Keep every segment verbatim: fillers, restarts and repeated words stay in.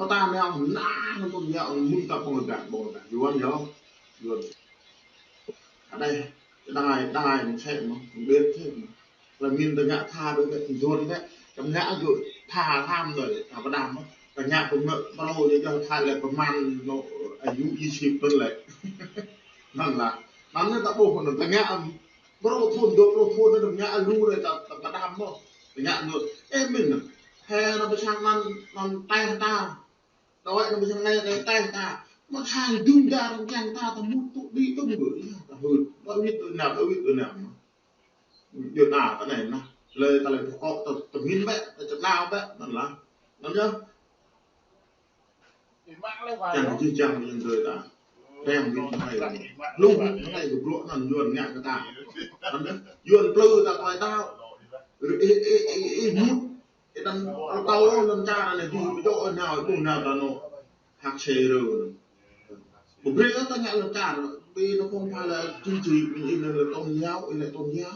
ta nao na, nao tôn giáo mơ̆n ta ƀơ̆ng gah, ƀơ̆ng gah Yuan yơh. Yuan. Adai, adai, adai, mơ̆n sĕ mơ̆n, mơ̆n ƀiă sĕ mơ̆n. Lĕ min ta ngă tha đôč, ƀĕ Yuan ƀĕ, ta ngă gơ̆ tha tham đôč, ta pơđam mơ̆n. Ta ngă pơmơ̆, pơrô, yơh, yơh, tha lĕ pơmăn, nô, ayŭ, yơh, sĭt pơ̆n lĕ. Anŭn lah. Anŭn ta ƀuh, anŭn ta ngă, pơrô thun, dua pluh thun, ta ngă lu đôč, ta, ta pơđam mơ̆n. Ta ngă lu. Ơ, min, he, anŭn pơsang anŭn, anŭn teh ta. Đôč anŭn pơsang anai, teh, teh ta. Mơ̆ tha dŭm dar rơ̆ng kiăng ta, ta mŭt tŭ đĭ tŭm gơ̆. Yơh, ta hưt. Ƀu wĭt tui anăp, ƀu wĭt tui anăp. Yua ta, ta anai nah. Lĕ ta lĕ pơkŏ, ta, ta min ƀĕ, ta čơtlao ƀĕ, anŭn lah. Anŭn yơh. Čang kơ jih jang ayŏng adơi ta. Reng wĭt anai. Lu wĭt anai kơ bruă anŭn Yuan ngă kơ ta. Anŭn yơh. Yuan plư ta tơlơi đaŏ. Ih, ih, ih, ih mŭt. Ih đăm rơkâo lŏn čar anai dih pơjŏ ih nao, ƀuh nao ta nô. Hak sê rơ. Ƀu brơi ta ngă lŏn čar, ƀơi anŭn không phải là chính trị, ih lĕ, lĕ tôn giáo, ih lĕ tôn giáo.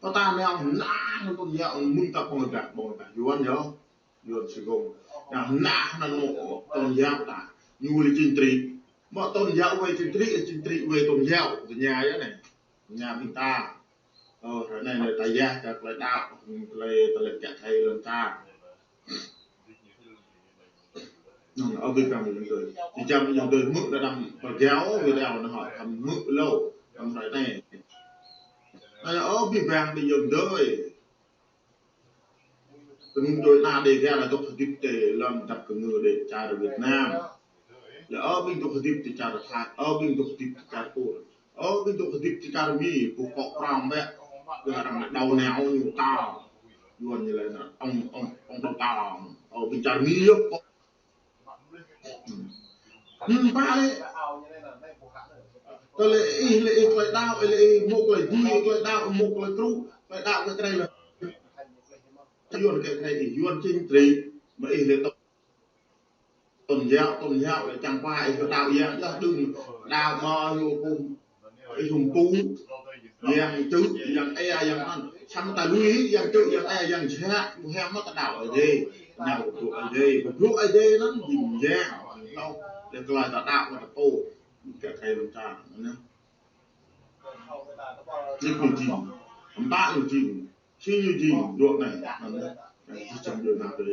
Pơtă nao na, nao tôn giáo, mơ̆n ta ƀơ̆ng gah, ƀơ̆ng gah Yuan yơh. Yuan Sài Gòn. Nao na, nao nô tôn giáo ta. Ñu lĕ chính trị. Mơ̆ tôn giáo wơi chính trị, chính trị wơi tôn giáo, tơña yơh anai. Tơña ƀing ta. Ơ, ră anai lĕ ta yah, ta tơlơi đaŏ, tơlơi, tơlơi kiăng thâo lŏn ta. Anŭn, ơ, ƀing ƀing ayŏng adơi. Či čăm ayŏng adơi hmư̆ đa đăm pơgao, wơi đaŏ anŭn hŏ, hăm hmư̆ lô, hăm ră anai. Anŭn, ơ, ƀing ƀing ayŏng adơi. Tơnŭn djuai ana Đêga anai dŏ hơdip tơ lŏn dap kơngư đĕ čar Việt Nam. Lĕ ơ ƀing dŏ hơdip tơ čar Thái, ơ ƀing dŏ hơdip tơ čar Kur. Ơ ƀing dŏ hơdip tơ čar Mi, ƀu kŏ prăm ƀĕ. Yua arăng đaŏ nao ñu tao. Yuan ñu lĕ anŭn, ŏng, ŏng, ŏng đaŏ tao. Ơ ƀing čar Mi yơh kŏ. Hm, pă lĕ. Tơlơi ih, lĕ ih tơlơi đaŏ, lĕ ih mŭk tơlơi dui, tơlơi đaŏ, mŭk tơlơi truh, tơlơi đaŏ tơlơi krei lĕ. Yuan kơ krei ih, Yuan chính trị, mơ̆ ih lĕ tôn giáo, tôn giáo lĕ čang pă ih kơ đaŏ yang, yơh đơ̆ng đaŏ mơ̆ yơh pŭ, ih hŭm pŭ, yang čư̆, yang ê, yang anŭn. Samơ̆ ta lui yang čư̆, yang ê, yang jhat, ƀu hiam mơ̆ ta đaŏ Ơi Adai. Nao kơ bruă Ơi Adai, kơ bruă Ơi Adai anŭn jing yang, anŭn, lĕ tơlơi ta đaŏ kơ ta pô, kơ krei lŏn čar, anŭn. Lĕ ñu jing, ƀă ñu jing. Či ñu jing, dŏ anai, anŭn yơh. Anŭn jih jang djuai ana tơ,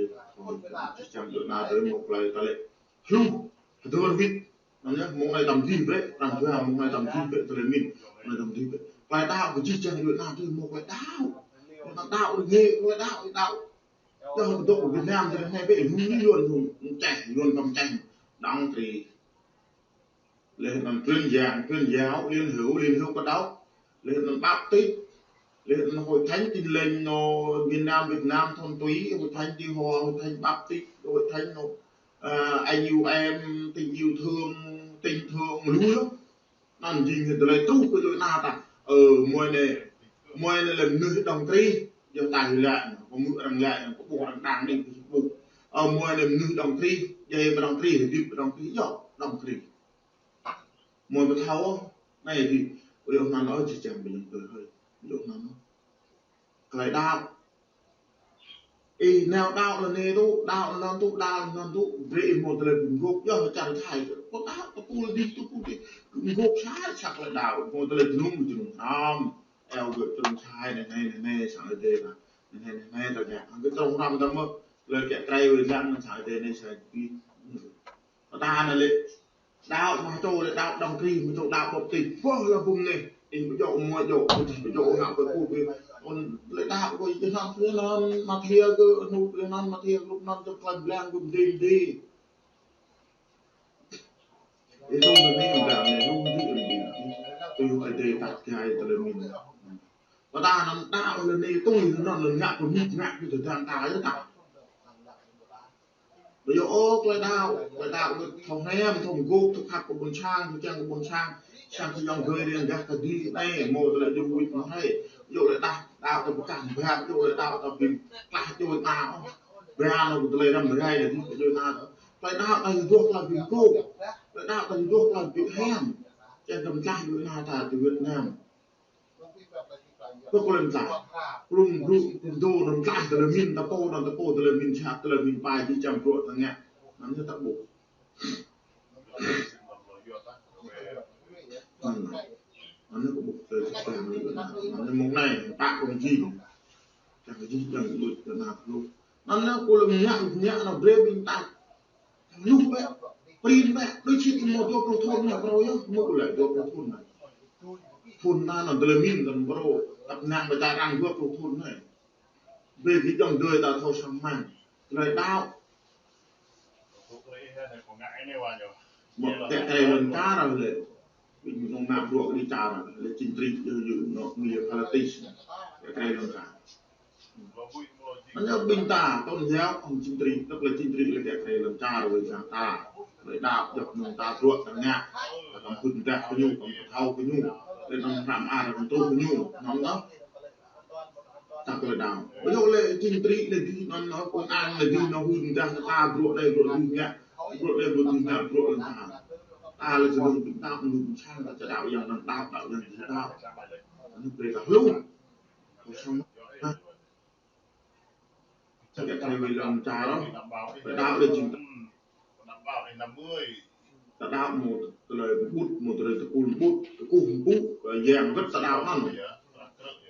jih jang djuai ana tơ mơ̆ plơi ta lĕ. Hlŭng, hơdơr wĭt. Anŭn yơh, mơ̆ng anai tơm dih brơi, tơm dua, mơ̆ng anai tơm dih brơi, tơlơi min. Anai tơm dih brơi. Plơi đaŏ kơ jih jang djuai ana tơ mơ̆ plơi đaŏ. Mơ̆ ta đaŏ, rơngiă, plơi đaŏ, đaŏ. Yơh, dŏ Việt Nam tơ anai bĕ, hlŭng ñu Yuan hlŭng, čeh, Yuan kăm čeh. Đăng ký. Lĕ anŭn Truyền Giảng, Truyền Giáo, Liên Hữu, Liên Hữu Cơ Đốc, lĕ anŭn Baptist, lĕ anŭn Hội Thánh Tin Lành nô miền Nam Việt Nam thuần túy, Hội Thánh Tin Hoa, Hội Thánh Baptist, Hội Thánh nô, à, anh U Em, Tình Yêu Thương, Tình Thương, lu yơh. Anŭn jing tơlơi truh kơ djuai ana ta. Ơ, mơi anai, mơi anai lĕ mơnuih đŏng Krist, yơh ta hil lĕ, kơ mơ̆ arăng lĕ, kơ ƀuh arăng đăng đĭ Facebook. Ơ, mơi anai mơnuih đŏng Krist, djai pơ đŏng Krist, hơdip pơ đŏng Krist, yơh, đŏng Krist. Mơi ƀu thâo, anai dih, ƀu djơ̆ anŭn ôh, jih jang ƀing ayŏng adơi hơi. Ƀu djơ̆ anŭn ôh. Tơlơi đaŏ. Ih nao đaŏ lŏn anai tŭ, đaŏ lŏn anŭn tŭ, đaŏ lŏn anŭn tŭ, brơi ih mơ̆ tơlơi bơngŏk, yơh čar Thái. Kơ đaŏ, tơpul dih, tơpul dih. Bơngŏk sa, sa tơlơi đaŏ, mơ̆ tơlơi jơnum, jơnum hrăm. Eo gơ̆ jơnum sa, anai, anai, anai, anai, sang Ơi Adai ta. Anai, anai, anai, ta ngă. Gơ̆ trong hrăm ta mơ̆, lĕ kiăng krei wơi lăng, sang Ơi Adai anai, sang Ơi Adai. Pơtă anai lĕ, đaŏ mơ̆ čô lĕ đaŏ đŏng Krist, mơ̆ čô đaŏ Baptist. Boh lah bum anai. Ih ƀu djơ̆ mơ̆ djơ̆, ƀu djơ̆, ƀu djơ̆ ngă pơ pŭ pơ. Ôn lĕ đaŏ kơ jơnum tơ anŭn, Mathiơ kơ anŭn, tơ anŭn Mathiơ, lŭk anŭn tơ klai blang kơ mdê mdê. Ih lŭk anai, ih lŭk anai, ih lŭk anai, ih lŭk anai. Tui Ơi Adai tat gai tơlơi min. Pơtă anŭn đaŏ lĕ anai tui anŭn lĕ ngă pơmĭn ngă kơ tơdang ta yơh ta. Ƀu djơ̆ ôh tơlơi đaŏ, tơlơi đaŏ kơ thâo hrăm, thâo mơgôp, thâo khăp kơ ƀôn sang, thâo kiăng kơ ƀôn sang, sang kơ ayŏng adơi riăng gah kơđi anai, mơ̆ tơlơi djru wĭt mơ̆ hrơi. Ƀu djơ̆ lĕ đaŏ, đaŏ tơ pơkah ƀă, ƀu djơ̆ lĕ đaŏ tơ ƀing klah djuai ana ôh. Ba anŭn kơ tơlơi răm rai lĕ dih kơ djuai ana. Tơlơi đaŏ ta yua tơlơi ƀing kôh, tơlơi đaŏ ta yua tơlơi ƀing hrăm. Kiăng kơ mơ̆ tlaih djuai ana ta tơ Việt Nam. Kơ kơ lŏn tlaih. Kơ lŏn dŏ, kơ lŏn dŏ, lŏn tlaih, tơlơi min ta pô, lŏn ta pô, tơlơi min jhat, tơlơi min pai, jih jang bruă ta ngă. Anŭn ta ƀuh. Anŭn, anŭn kơ ƀuh tơ tơ anŭn mông anai, ta kông jing. Čang jing čang đuč tơ anăp lu. Anŭn kơ lĕ mơñă, mơñă anŭn brơi ƀing ta. Lu bĕ, prin bĕ, đôi khi tơ mơ̆ dua pluh thŭn anai, phrâo yơh, mơ̆ kơ lĕ dua pluh thŭn anai. Thŭn anai anŭn tơlơi min tơ phrâo, tăp năng ƀơi ta arăng dua pluh thŭn anai. Brơi gih dŏng dơi ta thâo sang mơ̆n. Tơlơi đaŏ. Mơ̆ tĕ tơlơi lŏn čar lĕ. Ƀing nông nă bruă kơ đi čar lĕ, chính trị yơh yơh nŏ mi yơh politik. Tĕ tơlơi lŏn čar. Anŭn yơh ƀing ta, tôn giáo, hăng chính trị, tức là chính trị lĕ tĕ tơlơi lŏn čar ƀơi sang ta. Tơlơi đaŏ, djŏp mơ̆ng ta bruă ta ngă. Ta kăm hưn dah kơ ñu, kăm pơthâo kơ ñu. Tơlơi anŭn hrăm ar kăm truh kơ ñu. Anŭn yơh. Ta tơlơi đaŏ. Ƀu djơ̆ lĕ chính trị lĕ dih anŭn, anŭn công an lĕ dih anŭn hưn dah kơ ta bruă anai bruă dih ngă. Bruă anai bruă dih ngă, bruă lŏn ta. Ta lĕ jơnum ƀing ta, mơnuih ƀing sang ta čơđaŏ yang anŭn đaŏ, đaŏ yang dih đaŏ. Anŭn brơi ta hluh. Kơ sang mơ̆n. Sa kĕ tơlơi wai lŏn čar, ta đaŏ lĕ jing ta. Ta đaŏ mơ̆ tơlơi ƀut, mơ̆ tơlơi tơpul ƀut, tơkuh ƀut, yang gơ̆t ta đaŏ anŭn.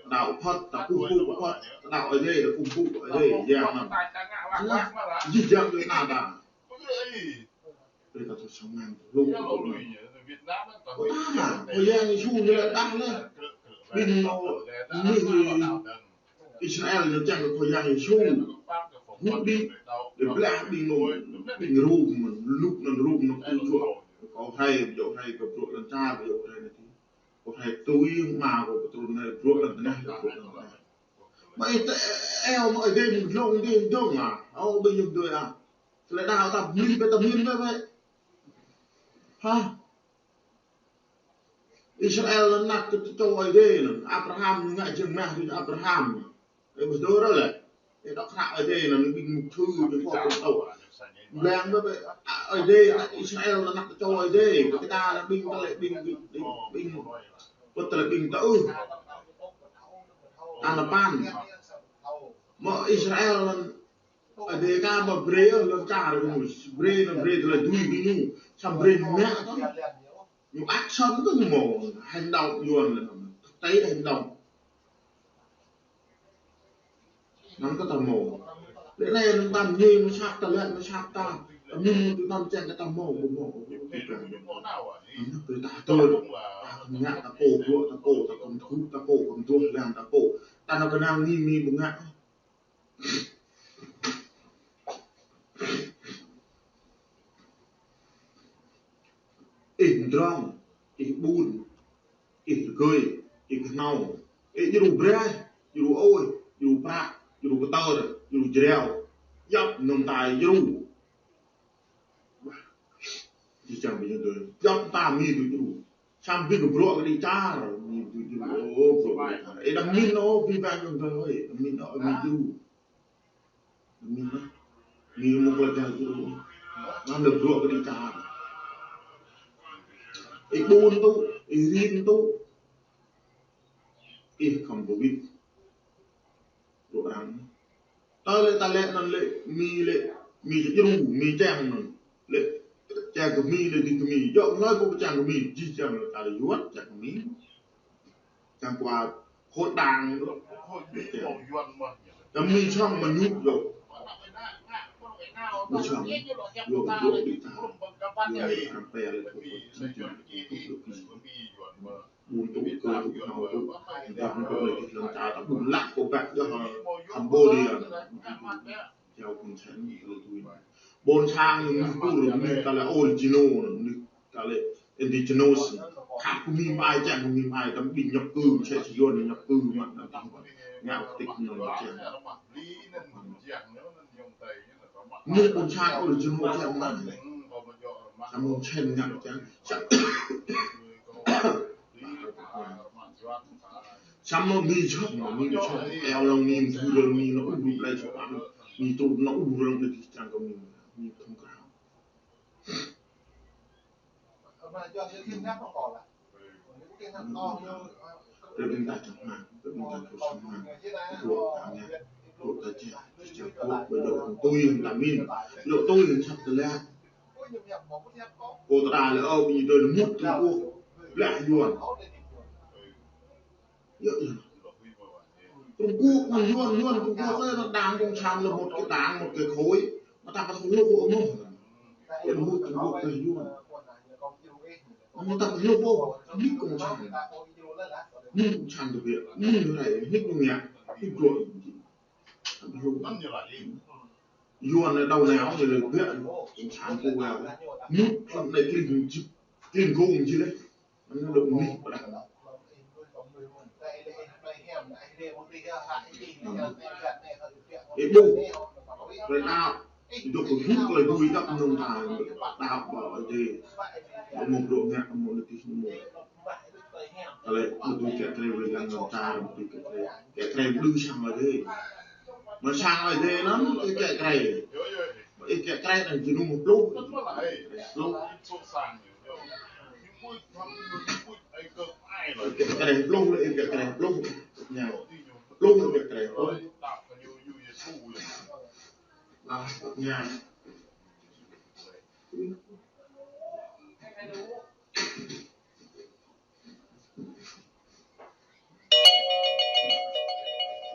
Ta đaŏ Phật, ta kuh ƀut kơ Phật, ta đaŏ Ơi Adai, ta kuh ƀut kơ Ơi Adai, yang anŭn. Anŭn, jih jang tui anŭn ta. Brơi ta thâo sang mơ̆n, lu. Ơ ta, Khua Yang Yêsu ñu lĕ đah lĕ. Ƀing nô, mơnuih Israel ñu čang kơ Khua Yang Yêsu. Hŭt đĭ, đĭ blah ƀing nô, ƀing Rôm, lu anŭn Rôm ñu kơtư̆ juă. Kâo rai, ƀu djơ̆ rai kơ bruă lŏn čar, ƀu djơ̆ rai anai. Kâo rai tui mă kâo pơtrun rai bruă lŏn tơnah, bruă lŏn tơnah. Mă ih tơ, ơ, mă ih dê mơ̆ng dlông dê dong ah. Ơ, ƀing yơh dơi ah. Tơlơi đaŏ ta mơnuih ƀơi ta min ƀơi ƀơi. Hă? Israel anŭn anăk kơ čô Ơi Adai anŭn. Abraham ñu ngă jơ̆ng mah tui Abraham. Ơ, ƀu djơ̆ rai lĕ. Ơ, đŏk hră Ơi Adai anŭn ƀing mục sư ñu pô pơtô. Blang ƀơi ƀơi, Ơi Adai, Israel anŭn anăk kơ čô Ơi Adai. Ƀơi kơ ta anŭn ƀing tơlơi ƀing, ƀing, ƀing, ƀing, ƀơi tơlơi ƀing ta ư. Anŭn păn. Mơ̆ Israel anŭn Ơi Adai ka ƀu brơi ôh lŏn čar kơ ñu, brơi anŭn brơi tơlơi dưi kơ ñu, samơ̆ brơi mă kơ ñu. Ñu action kơ ñu mơ̆, hành động Yuan lĕ, thực tế hành động. Anŭn kơ ta mơ̆. Lĕ anai anŭn ta mơñi mơsat ta lĕ mơsat ta. Ta mơñi tui anŭn čang kơ ta mơ̆, ƀu mơ̆, ƀu mơ̆. Anŭn kơ ta tơl, ta kơ ngă ta pô, bruă ta pô, ta kơ mơkuh ta pô, kơ mơduah lăng ta pô. Ta anŭn kơnang mơñi mơñi ƀu ngă. Ih mơdrŏng, ih ƀun, ih rơgơi, ih kơhnâo, ih djru braih, djru ôih, djru prăk, djru kơtơr, djru jrao. Djŏp nơm ta djru. Wah, či čang ƀing ñu tui. Djŏp ta mơñi tui djru. Samơ̆ ƀing bruă kơ đi čar, mơñi tui djru. Ơ, bruă kơ đi čar. Ih đăm min ôh, ƀing ƀing ñu tui, ih đăm min ôh, mơñi djru. Đăm min ôh. Mơñi mơ̆ kơ čar djru. Anŭn lĕ bruă kơ đi čar. Ih ƀun tŭ, ih rin tŭ. Ih khŏm pơwĭt. Bruă arăng. Tơlơi ta lĕ anŭn lĕ, mơñi lĕ, mơñi djru, mơñi čang anŭn. Lĕ, čang kơ mơñi lĕ dih kơ mơñi. Djŏ hlơi kơ čang kơ mơñi, jih jang lĕ ta lĕ Yuan čang kơ mơñi. Čang kơ hội đảng. Čang kơ mơñi čang mơñi djŏ. Mơñi čang, djŏ, djŏ đi ta. Yuan arăng pĕ lĕ kơ mơñi čang kơ mơñi. Ƀun tŭ, kơ tŭ, kơhnâo tŭ. Djŏp anŭn kơ lĕ dih lŏn čar ta ƀun lăk kơ ƀă djŏ Cambodia. Jao ƀôn sang ñu tui. Ƀôn sang ñu mơnuih pur, mơnuih ta lĕ original, mơnuih ta lĕ indigenous. Khăp kơ mơnuih mơai, čang kơ mơnuih mơai, tơm ƀing nhập cư, mơsĕ si Yuan nhập cư mă, ngă quốc tịch ñu čang. Mơnuih ƀôn sang original čang mă. Samơ̆ čang ngă čang. Samơ̆ mơnuih čang, mơnuih čang. Eo lăng mơnuih mơthu lăng mơnuih nao ur lăng plei čang. Mơnuih tŭ nao ur lăng plei čang kơ mơnuih. Mơnuih thâo krao. Rơbing ta čang mă, rơbing ta čang mă. Bruă ta ngă. Ơ, ta čih, čih čih, ơ, ƀu djơ̆ tui hăng ta min. Ƀu djơ̆ tui hăng sat tơlơi. Kâo tơdah lĕ, ơ, ƀing ñu tui lĕ mŭt Trung Quốc. Lĕ Yuan. Yơh, yơh. Trung Quốc, Yuan, Yuan, Trung Quốc, ơ, nó đảng cộng sản là một cái đảng, một cái khối. Mà ta ƀu thâo hluh ôh mơ̆n. Lĕ mŭt Trung Quốc, lĕ Yuan. Mà ta ƀu hluh ôh, nik cộng sản. Nik cộng sản tơbiă, nik rơngai, nik ngă, nik bruă. Yuan anai đaŏ nao, ñu lĕ biă, cộng sản kơ wa. Mŭt, anai klin jip, klin gông jih lĕ. Anai lĕ nik pơdah. Ih ƀuh, rơnau, dŏ kơ hŭt tơlơi dui dăp mơnơ̆ng ta, ta ƀă Ơi Adai. Ƀu mơ̆ bruă ngă, ƀu mơ̆ nao tih, ƀu mơ̆. Tơlơi ƀu dưi kiăng krĕ wai lăng mơ̆ng ta, ƀu dưi kiăng krĕ. Kiăng krĕ ƀu dưi sang Ơi Adai. Mơ̆ sang Ơi Adai anŭn, ih kiăng krĕ. Ih kiăng krĕ anŭn jơnum pluh. Pluh. Ih kiăng krĕ pluh, ih kiăng krĕ pluh. Ñu. Pluh, ih kiăng krĕ pluh. Ñu.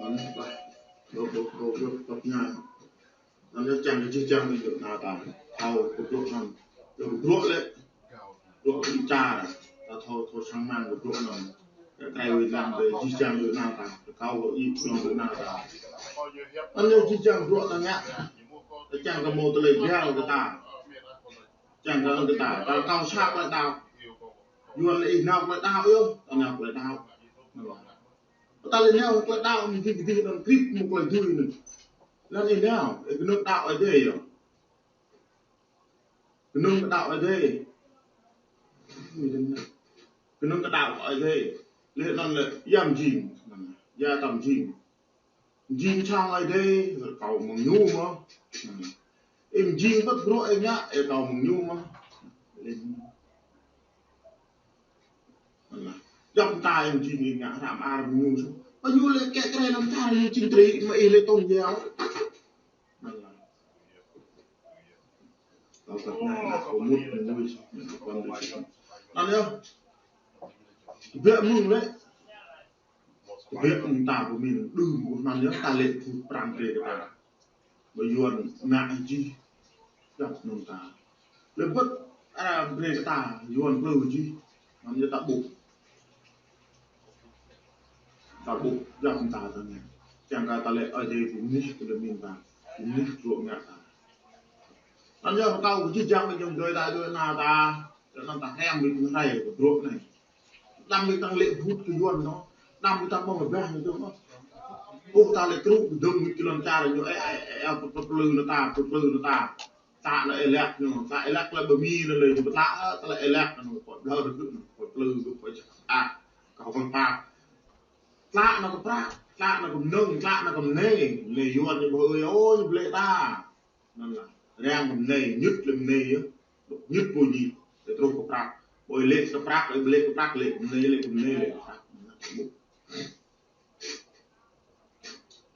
Anŭn, ƀă, dŏ, dŏ, dŏ, dŏ, dŏ, ñu. Anŭn yơh čang kơ jih jang ƀing dŏ nao ta. Thâo kơ bruă anŭn. Yơh kơ bruă lĕ. Bruă kơ čar. Ta thâo, thâo sang mang kơ bruă anŭn. Kơ krĕ wai lăng ƀing jih jang dŏ nao ta. Kơ kâo kơ ih ƀing dŏ nao ta. Anŭn yơh jih jang bruă ta ngă. Ta čang kơ hmâo tơlơi găl kơ ta. Čang kơ kơ ta, ta kâo sa tơlơi đaŏ. Yuan lĕ ih nao tơlơi đaŏ yơh, ta nao tơlơi đaŏ. Ta lĕ nao tơlơi đaŏ, mơ̆ng dih kơ dih anŭn krip mơ̆ng tơlơi dui anŭn. Lăng ih nao, ih kơnơ̆ng đaŏ Ơi Adai yơh. Kơnơ̆ng kơ đaŏ Ơi Adai. Kơnơ̆ng kơ đaŏ Ơi Adai. Lĕ anŭn lĕ, yam jing. Yam tam jing. Jing sang Ơi Adai, kâo mơ̆ng ñu mơ̆. Ih jing ƀơi bruă ih ngă, ih kâo mơ̆ng ñu mơ̆. Djŏp ta ih jing ih ngă hră mơar mơ̆ng ñu soh. Ƀơi ñu lĕ kiăng krĕ lăm čar ñu jing tri, mơ̆ ih lĕ tôn giáo. Kâo kơ anai, kâo mŭt mơ̆ng ñu soh, kâo mŭt mơ̆ng ñu soh. Anŭn yơh. Tơbiă mơ̆ng lĕ. Tơbiă mơ̆ng ta pơmĭn đưm ƀuh anŭn yơh ta lĕ pơpŭ prăng brơi kơ ta. Ƀơi Yuan ngă jih djŏp mơ̆ng ta. Lĕ ƀơi arăng brơi kơ ta Yuan plư jih. Anŭn yơh ta ƀuh. Ta ƀuh djŏp mơ̆ng ta ta ngă. Čang kơ ta lĕ Ơi Adai pơmĭn kơ lĕ mĭn ta. Pơmĭn bruă ngă ta. Anŭn yơh rơkâo kơ jih jang ƀing ayŏng adơi ta dŏ nao ta. Anŭn ta hriăm ƀing hrơi kơ bruă anai. Đăm ƀing ta lĕ hŭt kơ Yuan anŭn. Đăm ƀing ta ƀơ̆ng ƀah ñu anŭn. Ƀuh ta lĕ krŭ dơ̆ng ƀing kơ lŏn čar ñu, ơ, ơ, ơ, pơplư nao ta, pơplư nao ta. Tlă nao ih lăk ñu, tlă ih lăk lĕ ƀơi Mi anŭn lĕ ñu pơtlă, ơ, tlă ih lăk anŭn, pơplư kơ ñu, pơplư kơ ñu, pơplư kơ ñu. Tlă nao kơ prăk, tlă nao kơ mơnơ̆ng, tlă nao kơ mơnai, lĕ Yuan ñu ƀu ơi, ơ, ñu blĕ ta. Anŭn lĕ, răng kơ mơnai, ñŭt lĕ mơnai yơh. Ñŭt pô ñu, lĕ truh kơ prăk. Ƀơi lĕ kơ prăk, lĕ blĕ kơ prăk, lĕ kơ mơnai, lĕ kơ mơnai, lĕ kơ prăk.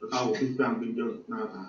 Rơkâo kơ jih jang ƀing ayŏng adơi ta.